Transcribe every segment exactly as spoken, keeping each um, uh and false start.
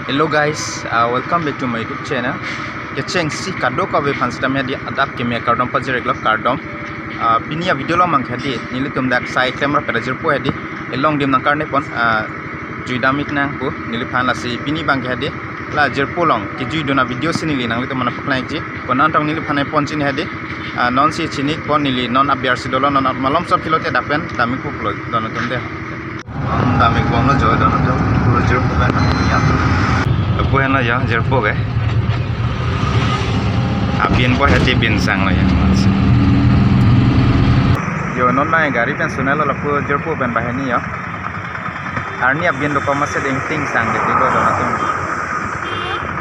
Hello guys, uh, welcome back to my YouTube channel. Kechengsi kadokave aphan sitame hedi adap keme kardom pajir-iklo, kardom. Uh, pini a-video along abangke hedi nelitum dak sai klem ra pera jirpo hedi elong adim nangkarne pon, uh, juidam-ik nang pu neliphan, lasi pini abangke hedi la jirpo along kejuidun a-video si neli nanglitum aphan paklang-ikji. Konat tong neliphan epon chini hedi, uh, non si chini-ik pon neli, non abiar si dolo, non malom sop kilote dak pen dam-ikpo pulo don atum de. Dam-ik bomlo jo don atum, pura jirpo pen ya. Lapu henlo ya jirpo ke. Abin po hedi bin sanglo ya. Yo, non nai gari pen sunelo lapu jirpo pen banghini yo. Arni abin dokok masi ding ting sang de tigo don atum.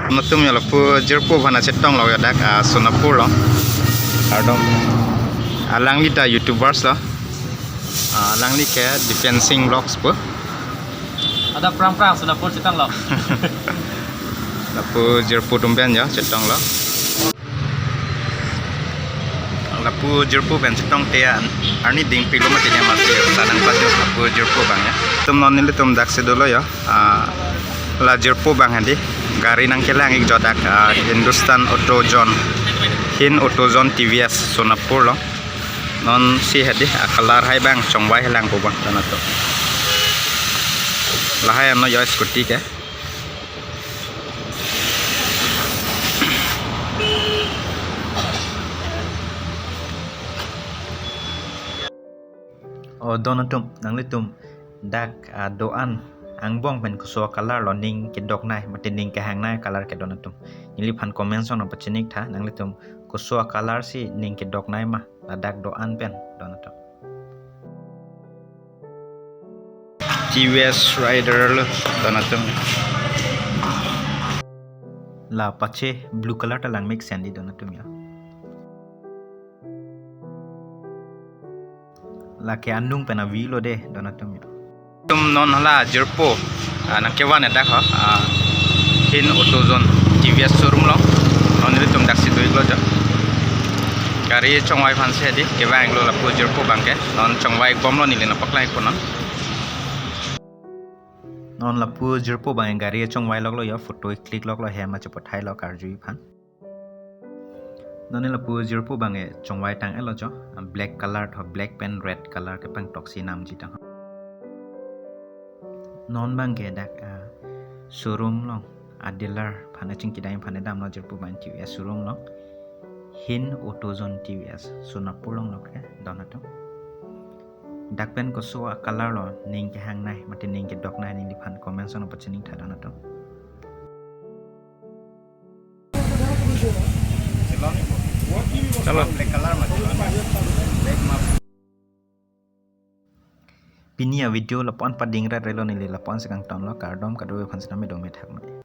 Don atum yo, lapu jirpo aphan chetonglo ya dak, ah, Sonapur along. Kardom. Alangli ta YouTubers lo. Ah, alangli ke Dipen Singh Vlogs pu. Ada prang-prang Sonapur chetonglo. Lapu jirpo atum pen yo chetonglo. Lapu jirpo pen chetongte an-, arni ding pilo mati dia mati yo, sadang pat yo lapu jirpo abang ya. Tum non nelitum dak si dolo yo. Ah, la jirpo abang hedi gari nangkelang-ik jo dak, ah, Hindustan Auto Zone, Hind Auto Zone T V S Sonapur along. Non si hedi, ah, color hai abang chongvai helang pu abang don atum. Lahai anlo yo scooty ke. O don atum, nanglitum dak, ah, do-an angbong pen koso a-color lo ning kedoknei mate ning kehangnei a-color ke don atum, neliphan comment section along pachini-ik tha. Nanglitum koso a-color si ning kedoknei ma ladak do-an pen don atum. T V S Raider lo don atum. La pache blue color ta lang mix andi don atum ya. Lake anung pen avi lo de don atum ya. Tum non hala jirpo, ah, nangkevan edak ho, ah, Hind Auto Zone T V S showroom along. Non nelitum dak si do-iklo jo. Gari chongvai aphan si hedi kevang-iklo lapu jirpo abangke. Non chongvai bomlo, neli nangpaklang-ikpo non. Non lapu jirpo abang gari chongvai loklo yo, photo click loklo, hem chepothailo karju aphan. Non neli lapu jirpo abang chongvai tang-etlo jo, black color tho, black pen red color kepangtoksi namji tang. Non abangke dak, ah, showroom along, ah, dealer aphan chingkidam aphan damlo jirpo abang T V S showroom along. Hind Auto Zone T V S Sonapur along lo ke don atum. Dak pen koso a-color lo ning kehangnei mate ning kedoknei, neliphan comment section along pachini-ik tha don atum. Chalo. Black color ma, black ma. Pini a-video lapu-an pading rat relo, neli lapu-an si kangtonlo, kardom kadokave aphan sitame dome thakme.